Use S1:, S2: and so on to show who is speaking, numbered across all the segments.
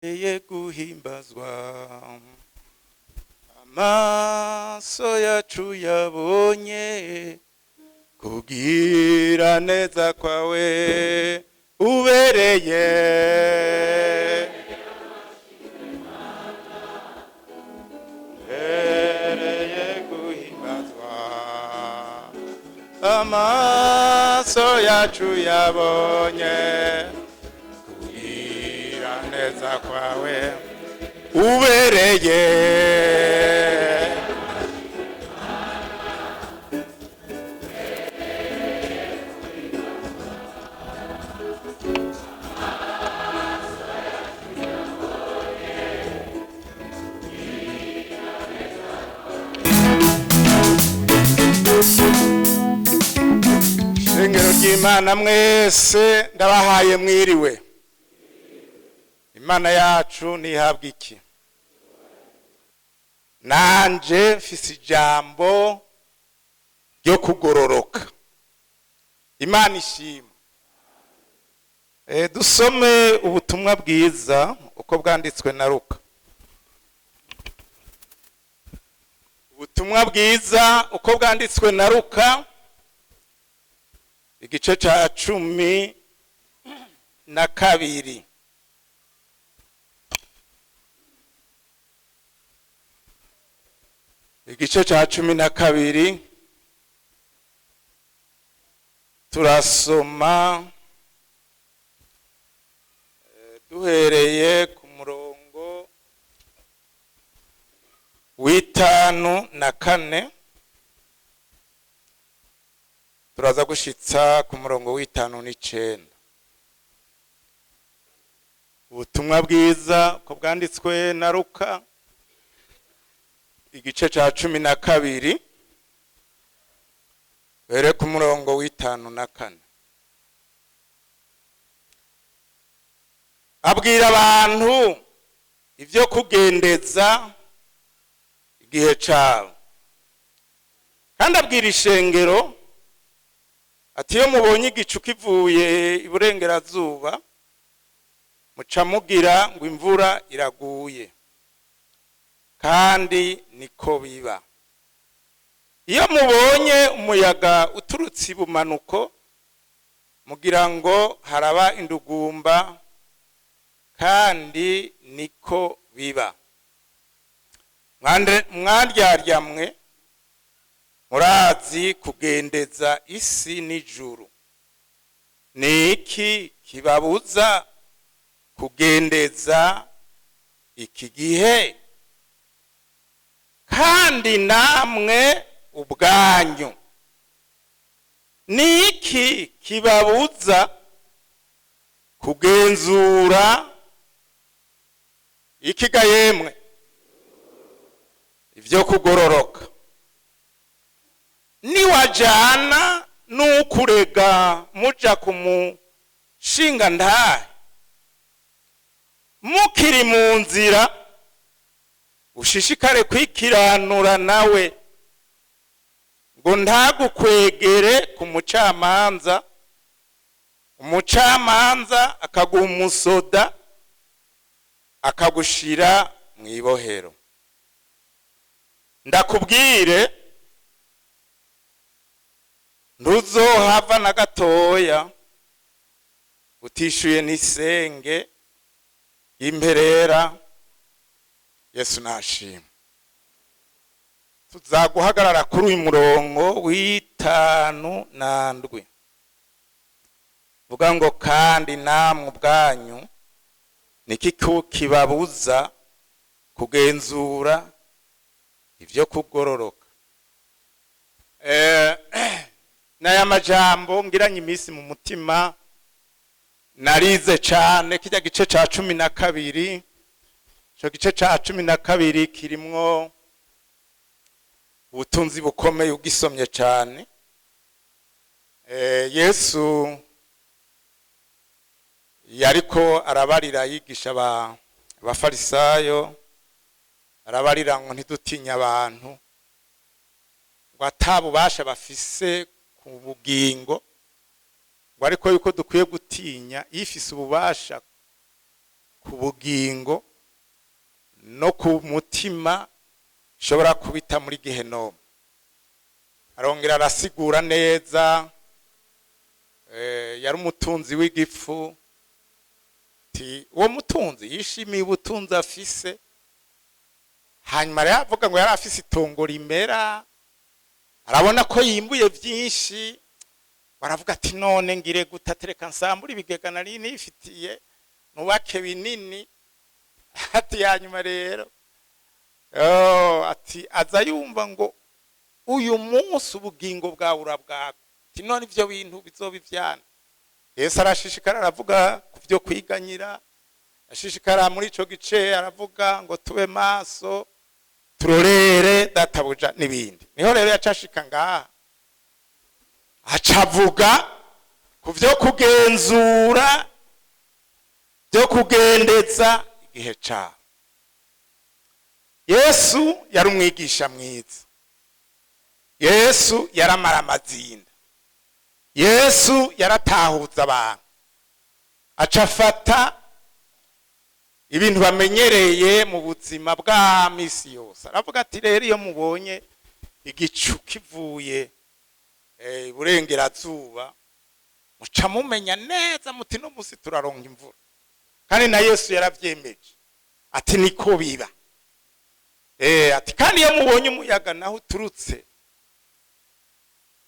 S1: Ubereye guhimbazwa, amaso yacu yabonye kugira neza kwawe. Ubereye, ubereye guhimbazwa, amaso yacu yabonye kugira neza kwawe. Ubereye, Shengero ry'Imana mwese, ndabahaye mwiriwe. Imana yacu ntihabwa iki? Nanje mfise ijambo ryo kugororoka. Imana ishimwe. Dusome ubutumwa bwiza uko bwanditswe na Luka. Ubutumwa bwiza uko bwanditswe na Luka, igice ca 12. Igice ca 12 turasoma duhereye ku murongo w'54, turaza gushitsa ku murongo w'59. Ubutumwa bwiza ko bwanditswe na Luka, igice ca 12, uhere ku murongo w'54. Abwira abantu ivyo kugendeza igihe cabo, kandi abwira ishengero ati: iyo mubonye igicu kivuye iburengerazuba, muca mugira ngo imvura iraguye, kandi niko biba. Iyo mubonye umuyaga uturutse ibumanuko, mugira ngo haraba indugumba, kandi niko biba. Mwaryaryamwe, murazi kugendeza isi n'ijuru, ni iki kibabuza kugendeza iki gihe? Kandi namwe ubwanyu, ni iki kibabuza kugenzura ikiga yemwe ivyo kugororoka? Niwajana n'ukurega muja kumushinga ntahe, mukiri mu nzira, ushishikare kwikiranura nawe, ngo ntagukwegere ku mucamanza, umucamanza akaguha umusoda, akagushira mw'ibohero. Ndakubwire, ntuzohava na gatoya utishuye n'isenge y'imperera. Yesu nashimwe. Tuzaguhagarara kuri uyu murongo w'57, vuga ngo: kandi namwe ubwanyu, niki kibabuza kugenzura ivyo kugororoka? N'aya majambo ngiranye iminsi mu mutima. Narize cane kirya gice ca 12. Ico gice ca 12 kirimwo ubutunzi bukomeye ugisomye cane. Yesu yariko arabarira, yigisha abafarisayo, arabarira ngo ntidutinya abantu, ngo atabubasha bafise ku bugingo, ngo ariko yuko dukwiye gutinya ifise ububasha. ku bugingo no ku mutima, ishobora kubita muri gehenomu. Arongera arasigura neza, yari umutunzi w'igifu. Ati uwo mutunzi yishimiye ubutunzi afise, hanyuma rero avuga ngo yari afise itongo rimera, arabona ko yimbuye byinshi, baravuga ati none ngire gute? Atereka nsambura ibigega nari nifitiye nubake binini. Ati hanyuma rero, oh, ati aza yumva ngo uyu munsi ubugingo bwawe urabwako. Ati none ivyo bintu bizoba ivyana? Yesu arashishikara aravuga ku byo kwiganyira, ashishikara muri ico gice aravuga ngo tube maso turorere databuja n'ibindi. Niho rero yacashika ngaha acavuga ku byo kugenzura, byo kugendeza igihe cawe. Yesu yari umwigisha mwiza, Yesu yaramara amazinda, Yesu yaratahuza abantu, aca afata ibintu bamenyereye mu buzima bwa misi yose, aravuga ati rero iyo mubonye igicu kivuye iburengerazuba, muca mumenya neza muti no musi turaronka imvura. Kandi na Yesu yaravyemeje ati niko biba. Ati kandi iyo mubonye umuyaga naho uturutse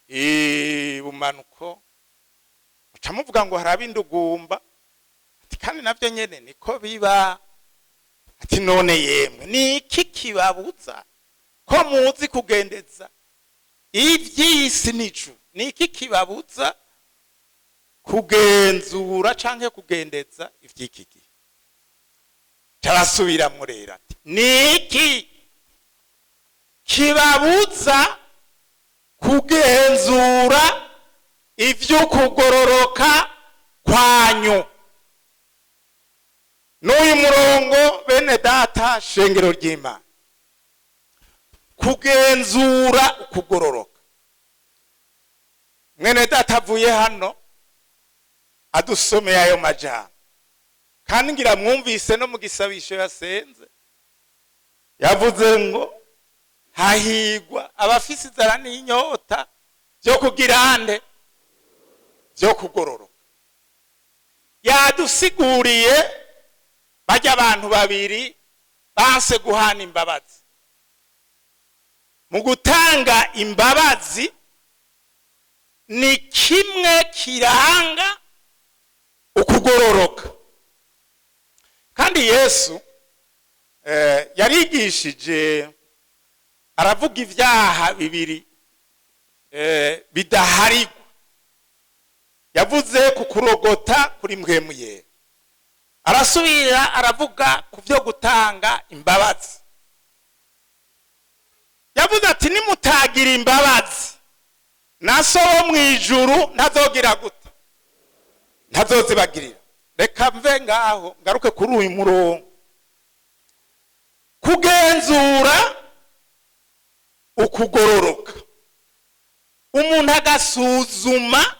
S1: ibumanuko, muca muvuga ngo haraba indugumba. Ati kandi navyo nyene niko biba. Ati none yemwe ni iki kibabuza ko muzi kugendeza ivy'isi n'ijuru? Ni iki kibabuza kugenzura canke kugendeza ivy'iki gihe? Carasubiramwo rero ati ni iki kibabuza kugenzura ivy'ukugororoka kwanyu? N'uyu murongo, bene data, shengero ry'Imana, kugenzura ukugororoka. Mwene data avuye hano adusomeye ayo majambo, kandi ngira mwumvise no mu gisabisho yasenze, yavuze ngo hahigwa abafise inzara n'inyota byo kugira nde? Byo kugororoka. Yadusiguriye bajya abantu babiri banse guhana imbabazi. Mu gutanga imbabazi ni kimwe kiranga ukugororoka. Kandi Yesu yarigishije aravuga ibyaha bibiri bidaharigwa. Yavuze ku kurogota kuri mpwemu yera, arasubira aravuga ku byo gutanga imbabazi. Yavuze ati nimutagira imbabazi, na so wo mu ijuru ntazogira gute? Ntazozibagirira. Reka mve ngaho ngaruke kuri uyu murongo, kugenzura ukugororoka. Umuntu agasuzuma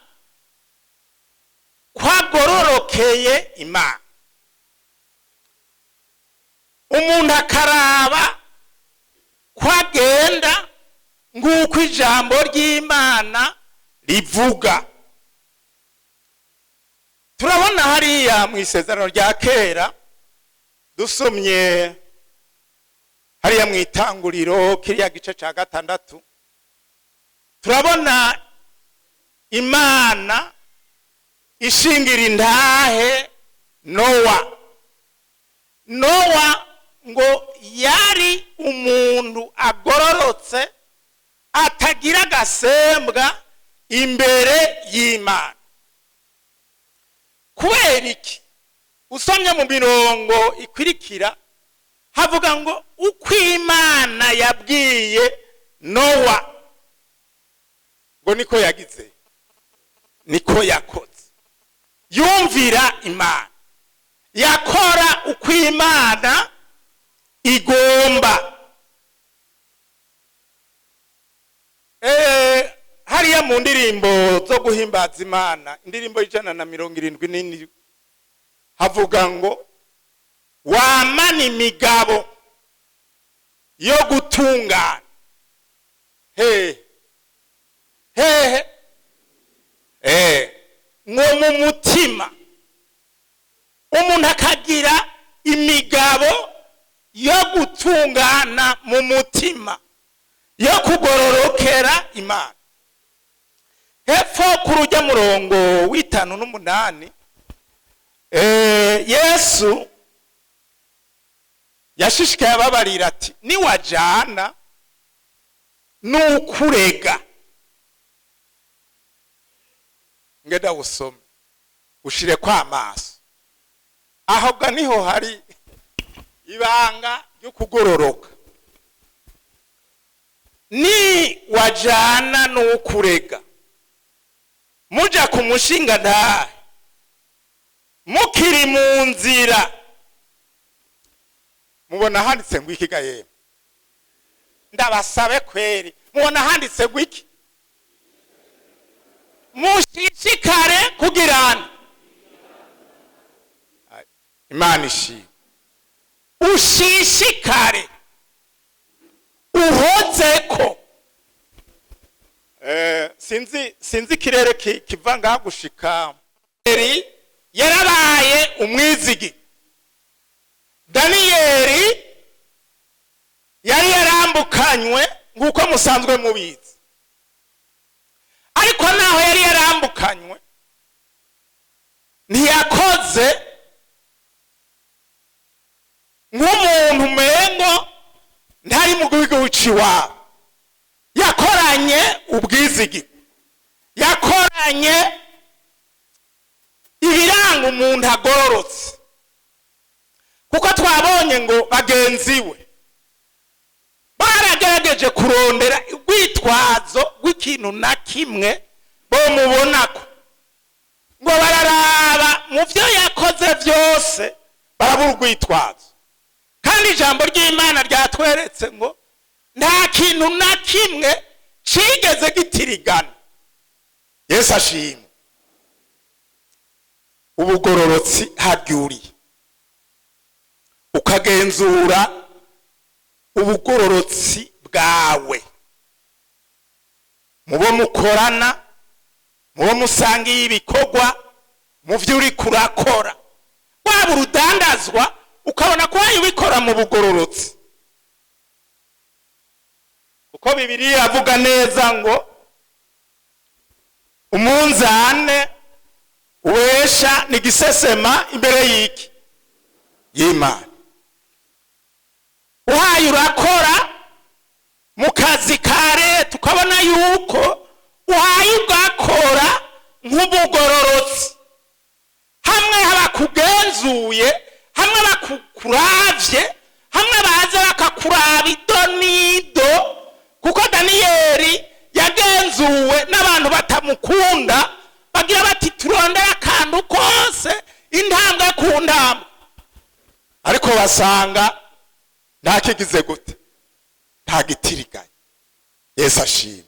S1: kwagororokeye Imana, umuntu akaraba kwagenda nk'uko ijambo ry'Imana rivuga. Turabona hariya mu isezerano rya kera, dusomye hariya mu itanguriro kiriya gice cya 6, turabona Imana ishingira intahe Nowa. Nowa ngo yari umuntu agororotse atagira agasembwa imbere y'Imana. Kubera iki? Usomye mu mirongo ikurikira havuga ngo uko Imana yabwiye Nowa ngo niko yagize, niko yakoze. Yumvira Imana, yakora uko Imana igomba. Hariya mu ndirimbo zo guhimbaza Imana, indirimbo 177, havuga ngo Wamana imigabo yo gutungana hehe hehe ngo mu mutima umuntu akagira imigabo yo gutungana mu mutima, yo kugororokera Imana. Hepfo ku rujya murongo w'58, Yesu yashishikaye ababarira ati: "Niwajana n'ukurega." Ngenda usome, ushire kwa amaso aho ga niho hari ibanga ryo kugororoka. Ni wajana n'ukurega, muja ku mushinga ntahe, mukiri mu nzira, mubona handitse ngo iki ga yemwe? Ndabasabe kweri, mubona handitse ngo iki? Mushishikare kugirana. Imana ishimwe. Ushishikare, uhozeko. Sinzi ikirere kiva ngaha gushika. Eri yarabaye umwizigi. Daniyeli yari yarambukanywe nk'uko musanzwe mubizi, ariko naho yari yarambukanywe ntiyakoze nk'umuntu umengo ntari mu gihugu c'iwabo. Yakoranye ubwizigi, yakoranye ibiranga umuntu agororotse, kuko twabonye ngo bagenzi we baragerageje kurondera urwitwazo rw'ikintu na kimwe bomubonako, ngo bararaba mu byo yakoze byose barabura urwitwazo. Kandi ijambo ry'Imana ryatweretse ngo nta kintu na kimwe cigeze gitirigana. Yesu ashimwe. Ubugororotsi haryuriye, ukagenzura ubugororotsi bwawe mubo mukorana, mubo musangiye ibikorwa, mu byo uri kurakora, waba urudandazwa, ukabona ko wayibikora mu bugororotsi, kuko Bibiliya iravuga neza ngo umunzane uwesha ni gisesema imbere y'iki? Y'Imana. Uhaye urakora mu kazi ka leta, ukabona yuko uhaye ugakora nk'ubugororotsi, hamwe bakugenzuye, hamwe bakukuravye, hamwe baza bakakuraba ido n'ido, kuko Daniyeli yagenzuwe n'abantu batamukunda, bagira bati: "Turondera akantu kose, intambwe ku ntambwe," ariko basanga nta kigize gute? Nta gitiriganya. Yesu ashimwe.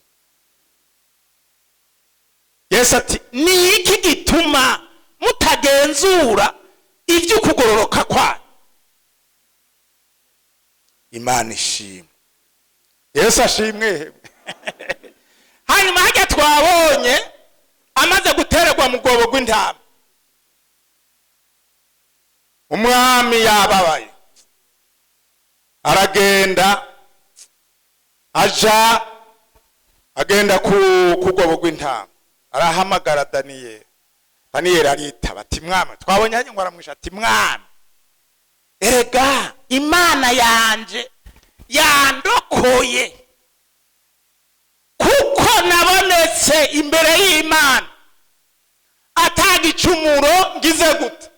S1: Yesu ati: "Ni iki gituma mutagenzura ibyo kugororoka kwanyu?" Imana ishimwe. Yesu ashimwe. Hanyuma hajya twabonye amaze gutererwa mu rwobo rw'intama, umwami yababaye, aragenda aja agenda ku rwobo rw'intama, arahamagara Daniyeli. Daniyeli aritaba ati: "Mwami." Twabonye hajya ngo aramwisha ati: "Mwami, erega Imana yanje yandokoye, kuko nabonetse imbere y'Imana atagicumuro ngize gute?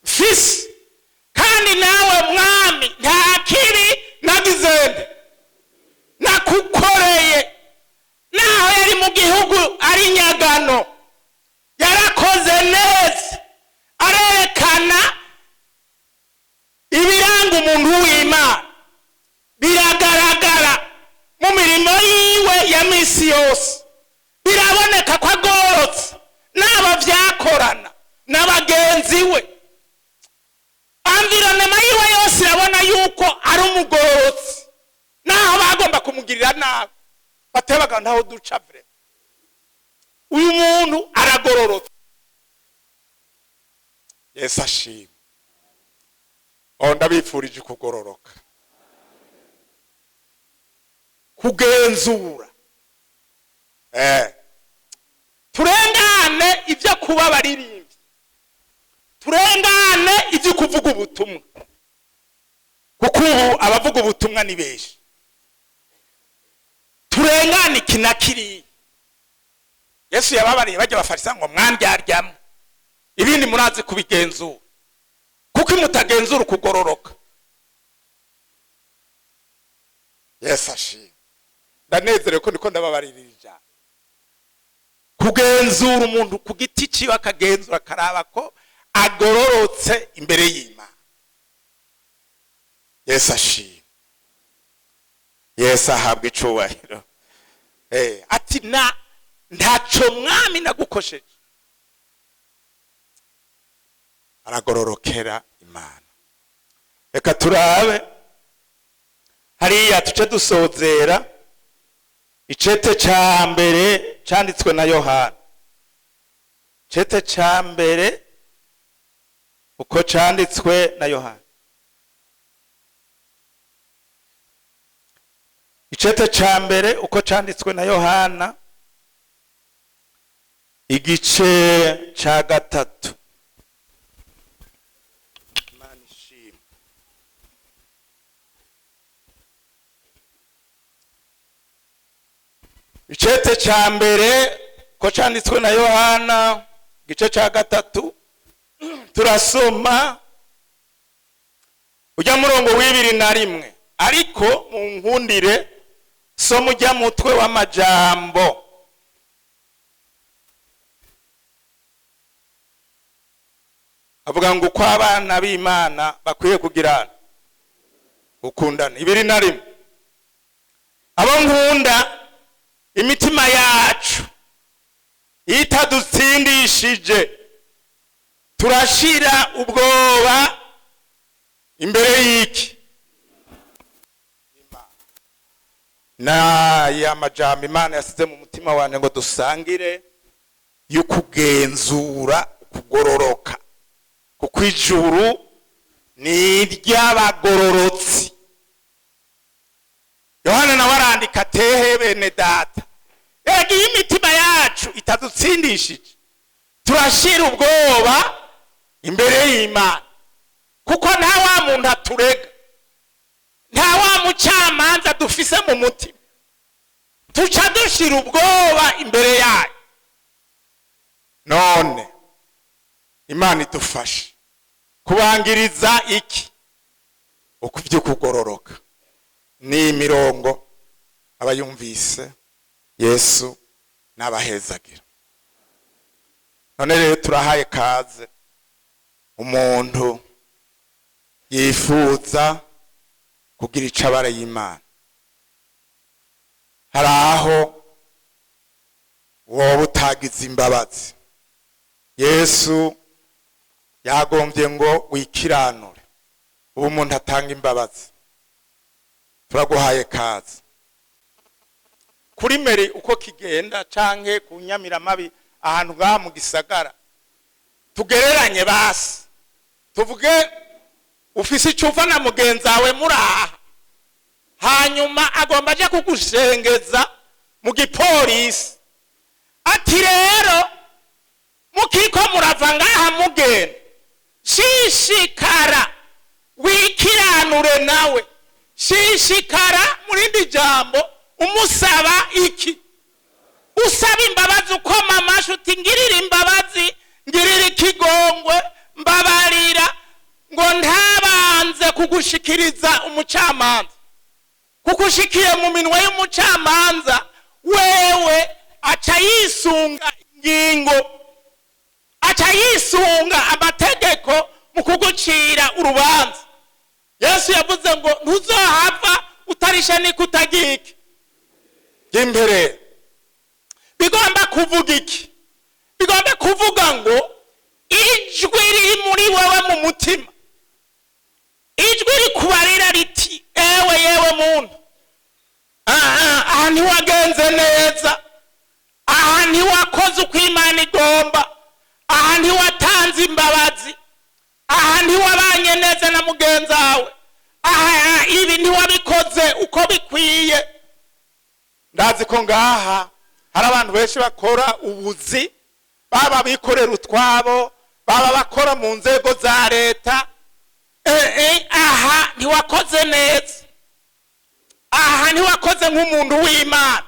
S1: Mfise. Kandi nawe mwami, nta kibi nagize nde? Nakukoreye." Naho yari mu gihugu ari nyagano, yarakoze neza, arerekana ibiranga umuntu w'Imana, biragaragara mu mirimo yiwe ya misi yose, biraboneka ko agororotse n'abo byakorana na bagenzi we amvira. Umugororotsi, naho bagomba kumugirira nabi, batebaga ntaho duca vre, uyu muntu aragororotse. Yesu ashimwe. Oh, ndabifurije kugororoka, kugenzura, turengane ibyo kuba abaririmbyi, turengane ibyo kuvuga ubutumwa, kuko ubu abavuga ubutumwa ni benshi. Turengane iki na kiriya. Yesu yababariye bajya Abafarisayo ngo mwandyaryamo, ibindi murazi kubigenzura, kuko mutagenzura ukugororoka. Yesu ashimwe. Ndanezerewe ko ndiko ndababarira ijambo. Kugenzura umuntu ku giti ciwe, akagenzura akaraba ko agororotse imbere y'Imana. Yesu ashimwe. Yesu ahabwa icubahiro. Ati na ntaco mwami nagukosheje. Aragororokera Imana. Reka turabe hariya tuce dusozera icete ca mbere canditswe na Yohana. Icete ca mbere uko canditswe na Yohana. Icete ca mbere uko canditswe na Yohana, igice ca 3. Imana ishimwe. Icete ca mbere ko canditswe na Yohana, igice ca 3, turasoma ujya murongo w'ibiri na rimwe. Ariko mu nkundire soma ujya mutwe w'amajambo. Avuga ngo uko abana b'Imana bakwiye kugirana gukundana. 21. Abo nkunda, imitima yacu itadutsindishije turashira ubwoba imbere y'iki? Na ya majambo Imana yasize mu mutima wanjye ngo dusangire, yo kugenzura kugororoka, kuko ijuru ni iry'abagororotsi. Yohana nawe arandika tehe bene data, erega imitima yacu itadutsindishije turashira ubwoba imbere y'Imana, kuko nta wa muntu aturega, nta wa mucamanza dufise mu mutima, tuca dushira ubwoba imbere yayo. None Imana idufashe kubangiriza iki? Ukuvyo kugororoka. Ni imirongo abayumvise Yesu n'abahezagira. None rero turahaye kaze umuntu yifuza kugira icabara y'Imana. Hari aho wowe utagize imbabazi, Yesu yagombye ngo wikiranure. Ubu umuntu atanga imbabazi, turaguhaye kaze. Kuri meri uko kigenda canke ku Nyamiramabi ahantu ngaha mu gisagara, tugereranye basi tuvuge ufise icuva na mugenzi wawe muraha, hanyuma agomba aje kugushengeza mu gipolisi, ati rero mukiko murava ngaha mugenda, shishikara wikiranure nawe, shishikara murindi jambo umusaba iki? Usaba imbabazi, ukoma amashi uti ngirira imbabazi, ngirira ikigongwe, mbabarira, ngo ntabanze kugushikiriza umucamanza. Kuko ushikiye mu minwe y'umucamanza, wewe aca yisunga ingingo, aca yisunga amategeko mu kugucira urubanza. Yesu yavuze ngo ntuzohava utarisha nikutagiki imbere. Bigomba kuvuga iki? Bigomba kuvuga ngo ijwi riri muri wewe mu mutima, ijwi rikubarira riti Mugenzawe aha ibi ntiwabikoze uko bikwiye. Ndazi ko ngaha hari abantu benshi bakora ubuzi, baba bikorera utwabo, baba bakora mu nzego za leta. Aha ntiwakoze neza, aha ntiwakoze nk'umuntu w'Imana,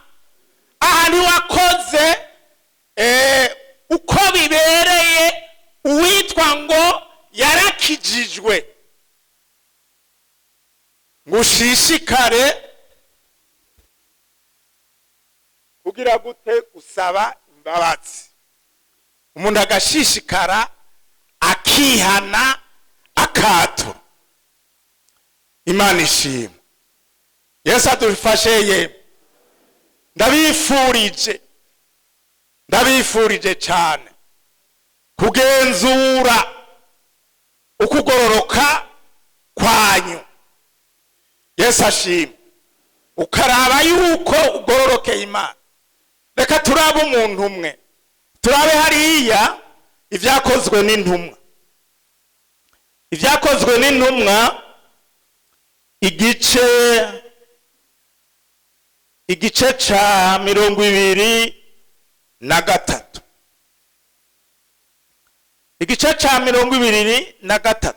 S1: aha ntiwakoze uko bibereye uwitwa ngo yarakijijwe. Ngo ushishikare kugira gute? Gusaba imbabazi. Umuntu agashishikara akihana akatura. Imana ishimwe. Yesu adufashe. Ye ndabifurije, ndabifurije cyane kugenzura ukugororoka kwanyu. Yesu ashimwe. Ukaraba yuko ugororokeye Imana. Reka turabe umuntu umwe, turabe hariya Ibyakozwe n'Intumwa, Ibyakozwe n'Intumwa igice ca 23, igice ca 23.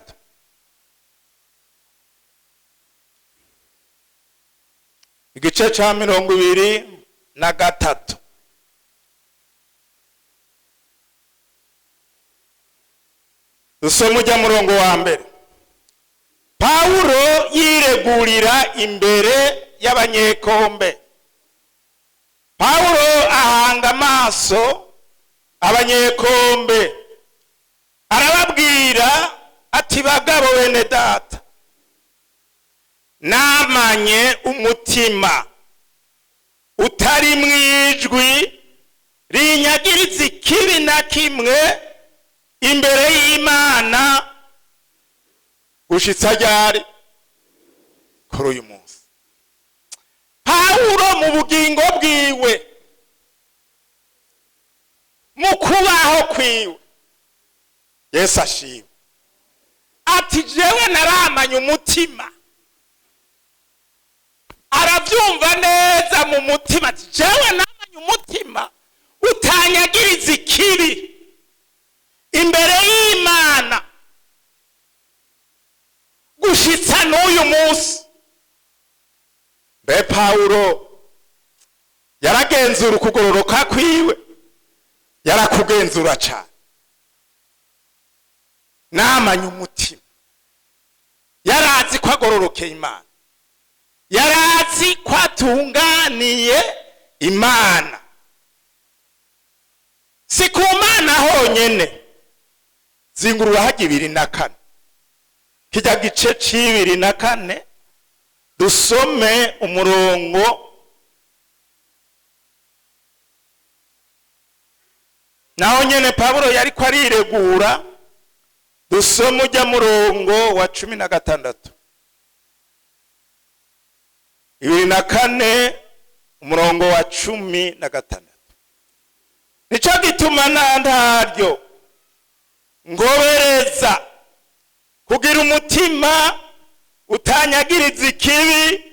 S1: Igice ca 23. Dusome ujya murongo wa mbere. Pawulo yiregurira imbere y'abanyekombe. Pawulo ahanga amaso abanyekombe, arababwira ati: "Bagabo bene data, namanye umutima utari mwijwi rinyagiriza ikibi na kimwe imbere y'Imana gushitsa ryari kuri uyu munsi." Pawulo mu bugingo bwiwe, mu kubaho kwiwe, Yesu ashimwe, ati: "Jewe naramanye umutima." Arabyumva neza mu mutima, ati: "Jewe namanye umutima utanyagiriza ikibi imbere y'Imana gushitsa n'uyu munsi." Mbe Pawulo yaragenzura ukugororoka kwiwe? Yarakugenzura cyane. Namanye umutima, yarazi ko agororokeye Imana, yarazi ko atunganiye Imana. Si ku Mana honyene. Zingurura hajya 24, kijya gice c'24, dusome umurongo. Naho nyene Pawulo yariko ariregura. Dusome ujya murongo wa 16. 24, umurongo wa 16: "Nico gituma nta ntaryo ngobereza kugira umutima utanyagiriza ikibi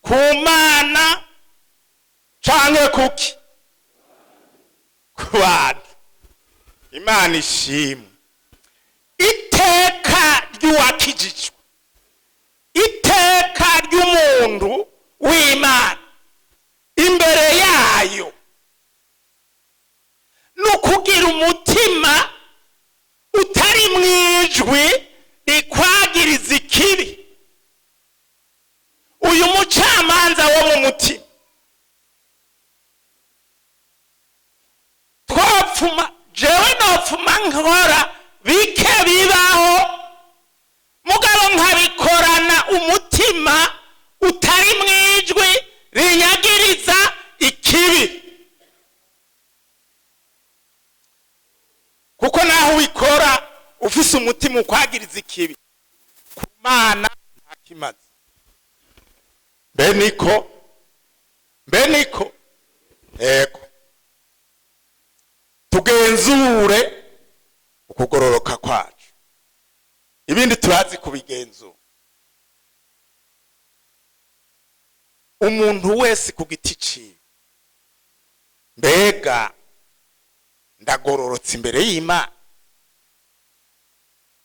S1: ku Mana canke kuki ku bantu." Imana ishimwe. Iteka ry'uwakijijwe, iteka ry'umuntu w'Imana imbere yayo ni ukugira umutima utari mwijwi rikwagiriza ikibi. Uyu mucamanza wo mu mutima, twopfuma, jewe nopfuma nkora bike bibaho, mugabo nkabikorana umutima utari mwijwi rinyagiriza ikibi, kuko naho ubikora ufise umutima ukwagiriza ikibi, ku Mana ntakimaze. Mbe niko? Mbe niko? Ego. Tugenzure ukugororoka kwacu. Ibindi turazi kubigenzura. Umuntu wese ku giti ciwe, mbega ndagororotse imbere y'Imana?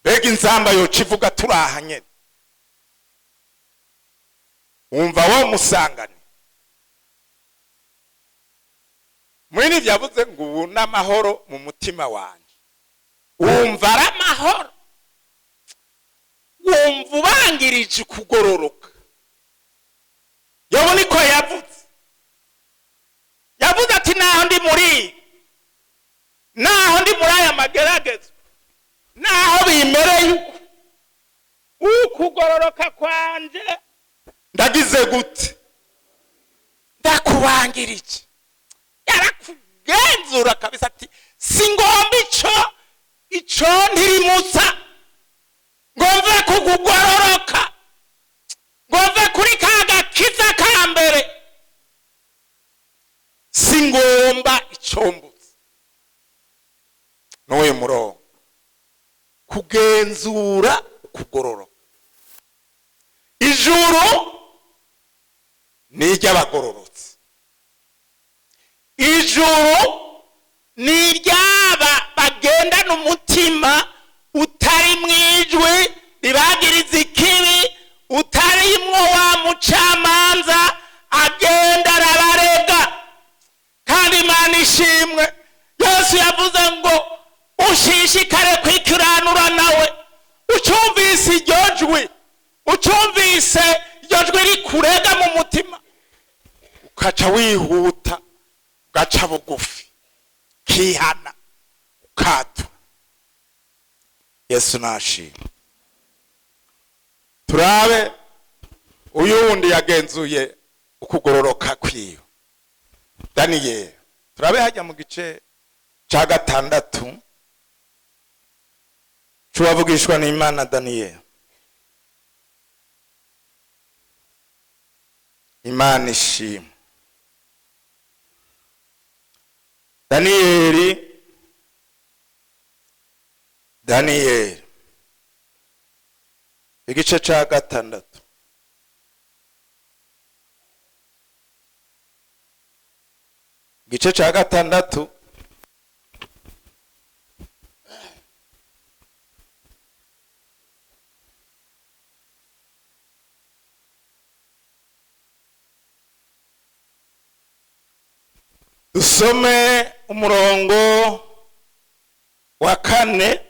S1: Mbega inzamba yoca ivuga turaha nyene, wumva wo musangane muri nivyo yavuze ngo ubu n'amahoro mu mutima wanje, wumva ari amahoro, wumva ubangirije kugororoka. Yobu niko yavuze, yavuze ati naho ndi muri, naho ndi muri aya mageragezo, naho bimereye uku, ukugororoka kwanje ndagize gute? Ndakubangirije. Yarakugenzura kabisa ati singomba ico ntirimutsa, ngomve kugugororoka, ngomve kuri ka gakiza ka mbere, singomba icombutse. N'uyu murongo kugenzura ukugororoka. Ijuru ni iry'abagororotse, ijuru ni iry'aba bagendana umutima utari mwijwi ribagiriza ikibi, utarimwo wa mucamanza agenda arabarega. Kandi Imana ishimwe, Yesu yavuze ngo ushishikare kwikiranura nawe. Ucumvise iryo jwi, ucumvise iryo jwi rikurega mu mutima, ukaca wihuta, ugaca bugufi, ukihana, ukatura. Yesu nashimwe. Turabe uyu wundi yagenzuye ukugororoka kwiwe, Daniyeli. Turabe hajya mu gice ca 6 c'uwavugishwa n'Imana Daniyeli. Imana ishimwe. Daniyeli igice ca 6. Igice ca 6 dusome umurongo wa 4.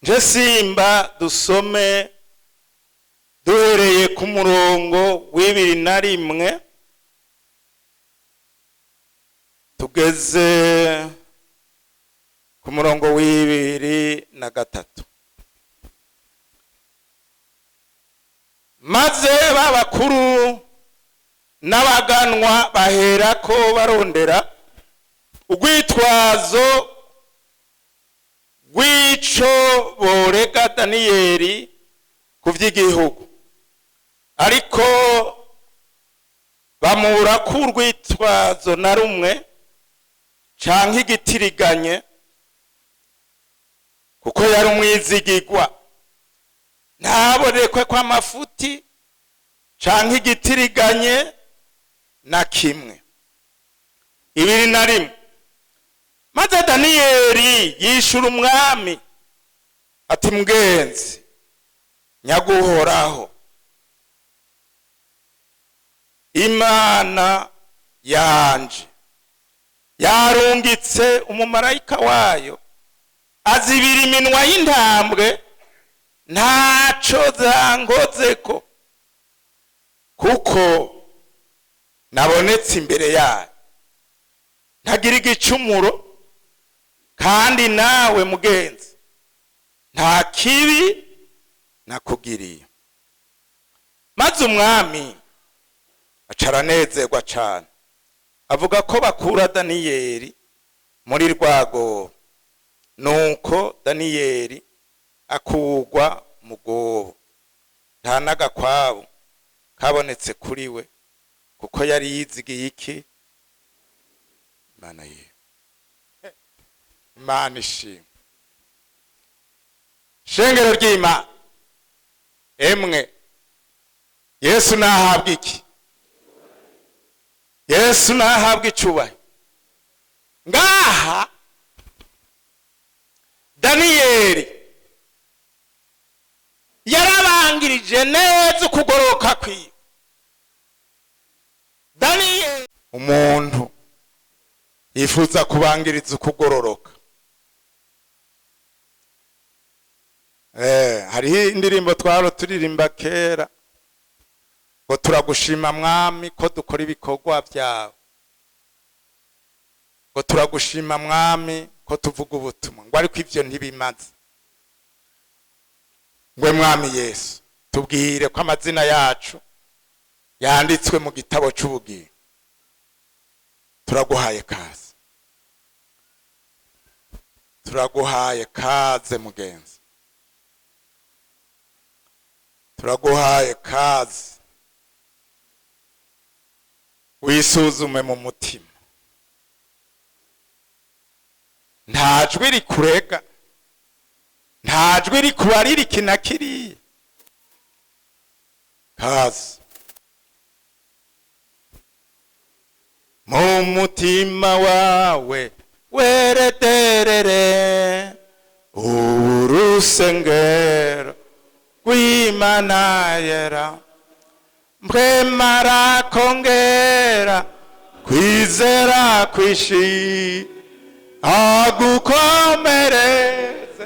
S1: Nje simba dusome duhereye ku murongo w'ibiri na rimwe tugeze ku murongo 23. Maze babakuru n'abaganwa baherako barondera urwitwazo rw'ico borega Daniyeli ku vy'igihugu, ariko bamura ku urwitwazo na rumwe canke igitiriganye, kuko yari umwizigigwa, ntabonekwe kw'amafuti canke igitiriganye na kimwe. 21. Maze Daniyeli yishura umwami ati mugenzi nyaguhoraho, Imana yanje yarungitse umumarayika wayo azibira iminwa y'intambwe, ntaco zangozeko, kuko nabonetse imbere yayo ntagira igicumuro, kandi nawe mugenzi nta kibi nakugiriye. Maze umwami aca aranezerwa cane, avuga ko bakura Daniyeli muri rwagobo. Nuko Daniyeli akugwa mu rwobo, nta n'agakwabu kabonetse kuri we, kuko yari yizigiye iki? Imana yiwe. Imana ishimwe. Shengero ry'Imana, emwe Yesu nahabwa iki? Yesu nahabwa icubahiro. Ngaha Daniyeli yarabangirije neza ukugoroka kwiwe. Daniyeli umuntu yifuza kubangiriza ukugororoka. Hariho indirimbo twaro turirimba kera ngo turagushima mwami ko dukora ibikorwa byawe, ngo turagushima mwami ko tuvuga ubutumwa, ngo ariko ivyo ntibimaze. Ngwe mwami Yesu tubwire ko amazina yacu yanditswe mu gitabo c'ubugingo. Turaguhaye kaze, turaguhaye kaze mugenzi, turaguhaye kaze. Wisuzume mu mutima, nta jwi rikurega, nta jwi rikubarira iki na kiriya. Kaze mu mutima wawe wereterere urusengero rw'Imana yera, mbwemara kongera kwizera kwishi agukomereze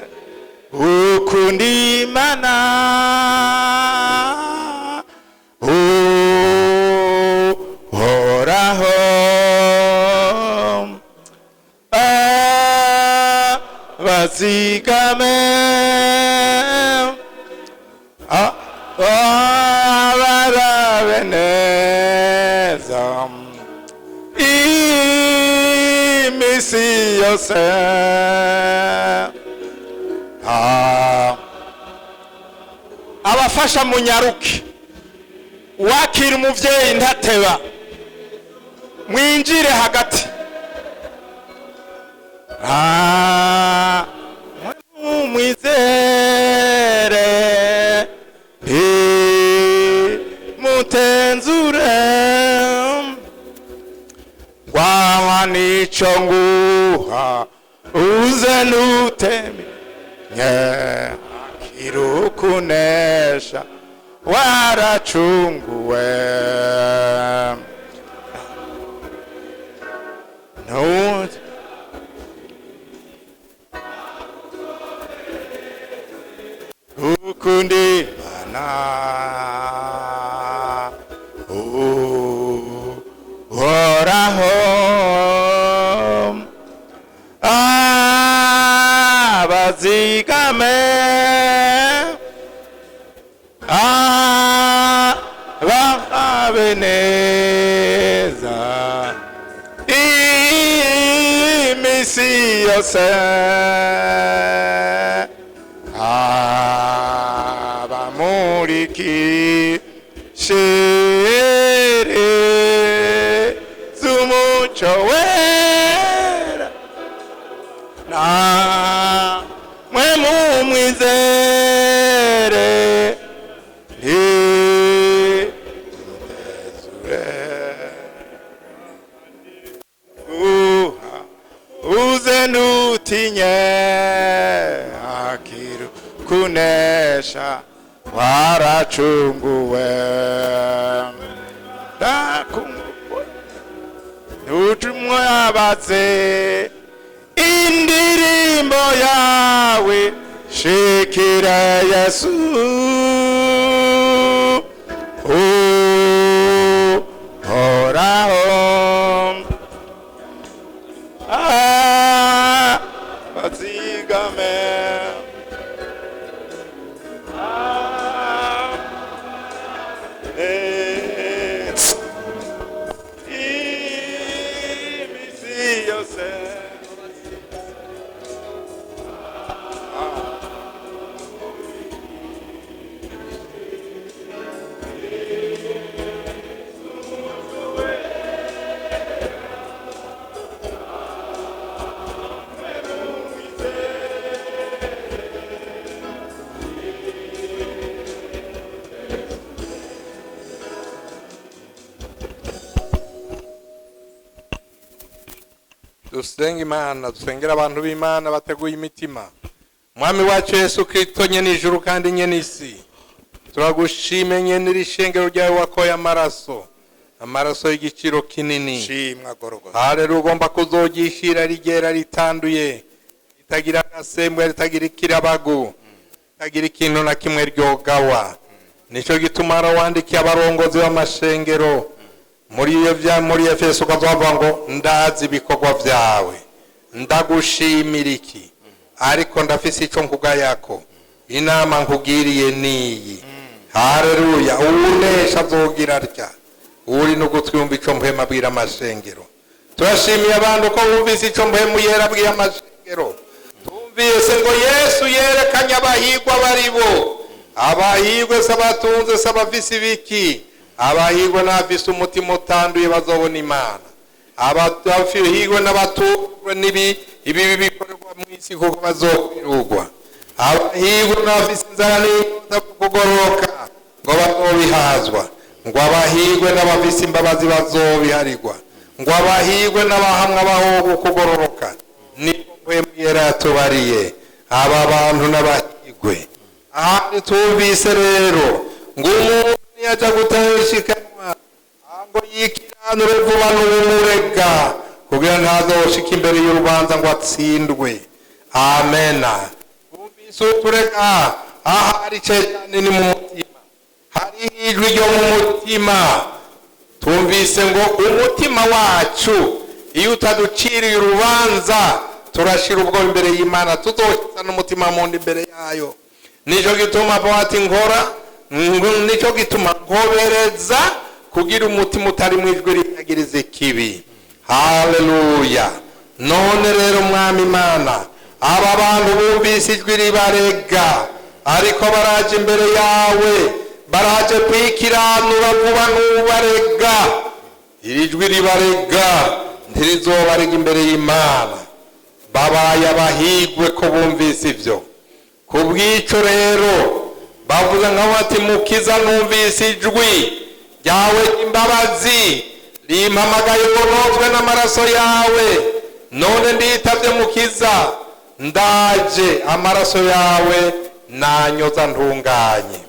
S1: ukunda Imana. Uhoraho bazigame abarabe neza imisi yose. Abafasha munyaruke, wakira umuvyeyi ntateba, mwinjire hagati. Mwizere mutenzure ngwawa nico nguha uze nuteme kirukunesha waracunguwe. No ukundi mana uhoraho abazigame ababe neza imisi yose abamuriki shere z'umuco wera na mwe mumwizere uha uze ntutinye akiru kunesha waracunguwe. Ntutumwabaze indirimbo yawe shikira Yesu uhoraho bazigame imisi yose.
S2: Dusenga Imana, dusengera abantu b'Imana bateguye imitima. Mwami wacu Yesu Kristo, nyene ijuru kandi nyene isi, turagushime nyene iri shengero ryawe wakoye amaraso, amaraso y'igiciro kinini.
S1: Shimwa Gorogota.
S2: Haleluya. Ugomba kuzogishira rigera ritanduye, ritagira agasembwa, ritagira ikirabagu, ritagira ikintu na kimwe ryogawa. Nico gituma wandikiye abarongozi b'amashengero muri iyo vya muri Efeso, ukazovuga ngo ndazi ibikorwa vyawe, ndagushimira iki, ariko ndafise ico nkugayako, inama nkugiriye niyi. Haleluya. Uwunesha azogira atya. Uri no gutwumva ico Mpwemu abwira amashengero. Turashimiye abantu ko bumvise ico Mpwemu Yera abwira amashengero. Tumvise ngo Yesu yerekanye abahigwa baribo. Abahigwe se abatunze, se abafise ibiki? Abahigwe n'abafise umutima utanduye bazobona Imana. Abahigwe n'abatunzwe n'ibi ibibi bikorerwa mu isi, kuko bazokwirugwa. Abahigwe n'abafise inzara n'inyota kugororoka, ngo bazobihazwa. Ngo abahigwe n'abafise imbabazi bazobiharigwa. Ngo abahigwe n'abahamwa bahogo kugororoka. Niko Mpwemu Yera yatubariye. Aba bantu n'abahigwe. Ahandi tumvise rero ngo umuntu yaja guteshikanwa ngo yikiranure vuba n'uwumurega, kugira ntazoshika imbere y'urubanza ngo atsindwe. Amena. Tumvise uturega ahari cyane ni mu mutima, hari ijwi ryo mu mutima. Tumvise ngo umutima wacu iyo utaduciriye urubanza turashira ubwo imbere y'Imana, tuzoshitsa n'umutima mundi imbere yayo. Nico gituma ati nkora, nico gituma nkobereza kugira umutima utari mu ijwi rinyagiriza ikibi. Haleluya. None rero Mwami Imana, aba bantu bumvise ijwi ribarega, ariko baraje imbere yawe, baraje kwikiranura vuba n'ubarega. Iri jwi ribarega ntirizobarega imbere y'Imana. Babaye abahigwe ko bumvise ivyo. Kubw'ico rero bavuze nka bati: Mukiza, numvise ijwi ryawe imbabazi rimpamagaye ngo nozwe n'amaraso yawe. None nditavye Mukiza, ndaje, amaraso yawe nanyoza ntunganye.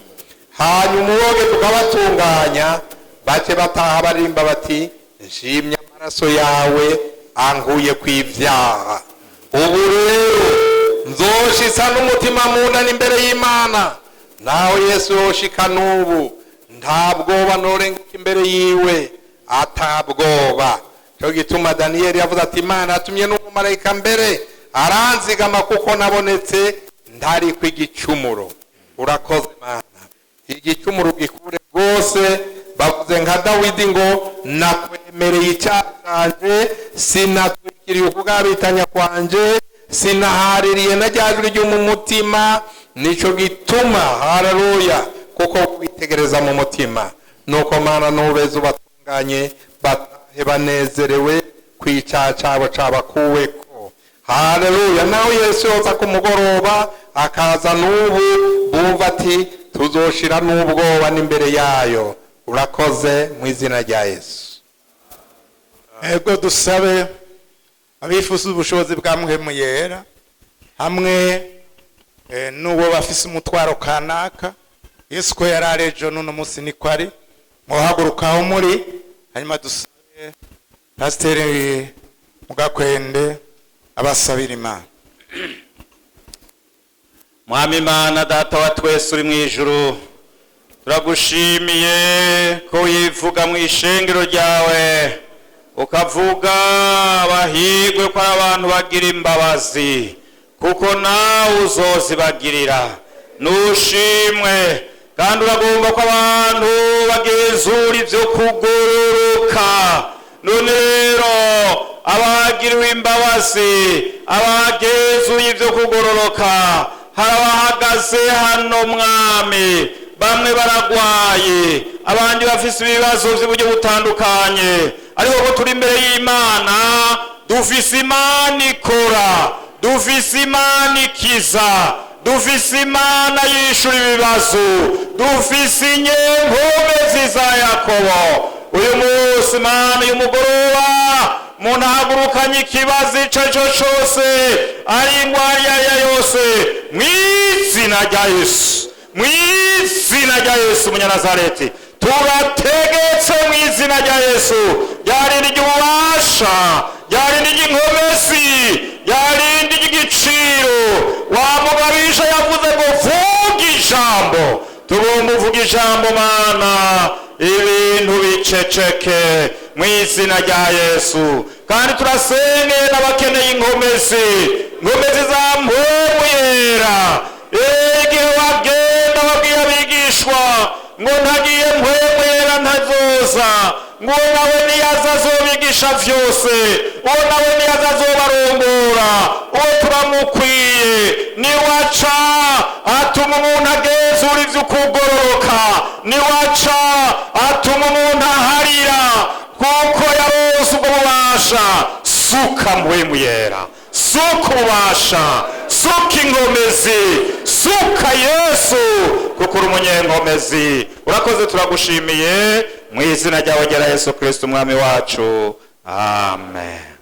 S2: Hanyuma uwoge tukabatunganya, bace bataha barimba bati: nshimye amaraso yawe ankuye kw'ivyaha. Ubu rero nzoshitsa n'umutima munani imbere y'Imana. Naho Yesu yoshika n'ubu, nta bwoba, norenguka imbere yiwe atabwoba. Cyo gituma Daniyeli yavuze ati: Imana yatumye n'umumarayika mbere aranzigama, kuko nabonetse ntari kw'igicumuro. Urakoze Mana, igicumuro gikure rwose. Bavuze nka Dawidi ngo: nakwemereye icyaha canje, sinatwikiriye ukugabitanya kwanje, sinahaririye na rya jwi ryo mu mutima. Nico gituma, haleluya, kuko witegereza mu mutima. Nuko Mana, nubeza ubatunganye, batahe banezerewe kw'icyaha cabo cabakuweko. Haleluya. Nawe Yesu yoza ku mugoroba akaza n'ubu, bumva ati tuzoshira n'ubwoba n'imbere yayo. Urakoze mu izina rya Yesu.
S1: Ego, dusabe abifuza ubushobozi bwa Mpwemu Yera hamwe n'uwo bafise umutwaro kanaka. Yesu ko yari ari ejo, n'uno munsi niko ari. Muhaguruka aho muri, hanyuma dusabe Pasiteri Mugakwende abasabira Imana.
S3: Mwami Imana Data wa twese uri mu ijuru, turagushimiye ko wivuga mu ishengero ryawe, ukavuga abahigwe ko ari abantu bagira imbabazi, kuko nawe uzozibagirira. Nushimwe. Kandi uragomba ko abantu bagenzura ibyo kugururuka. None rero abagiriwe imbabazi, abagenzuye ibyo kugororoka, hari abahagaze hano Mwami, bamwe baragwaye, abandi bafise ibibazo by'uburyo butandukanye, ariko ko turi imbere y'Imana, dufise Imana ikora, dufise Imana ikiza, dufise Imana yishura ibibazo, dufise inyempomezi za Yakobo. Uyu munsi Mana, uyu mugoroba. Umuntu ahagurukanye ikibazo icyo ari cyo cyose, ari ingwara iyo ari yo yose, mu izina rya Yesu, mu izina rya Yesu Umunyanazareti, turategetse mu izina rya Yesu ryarindi ry'ububasha, ryarindi ry'inkomezi, ryarindi ry'igiciro. Wa mugabisha yavuze ngo vuga ijambo, tugomba uvuga ijambo Mana, ibintu biceceke mu izina rya Yesu. Kandi turasengeye n'abakeneye inkomezi, inkomezi za Mpwemu Yera. Igihe wagenda wabwiye abigishwa ngo ntagiye Mpwemu Yera ntazoza, ngo uwo nawe niyaza azobigisha vyose, uwo nawe niyaza azobarongora, uwo turamukwiye. Niwaca atuma umuntu agenzura ivy'ukugororoka, niwaca atuma umuntu aharira kuko yaronse ubwo bubasha. Suka Mpwemu Yera, suka ububasha, suka inkomezi, suka Yesu, kuko uri umunyenkomezi. Urakoze, turagushimiye mu izina ryawe ryera Yesu Kristo umwami wacu, amen.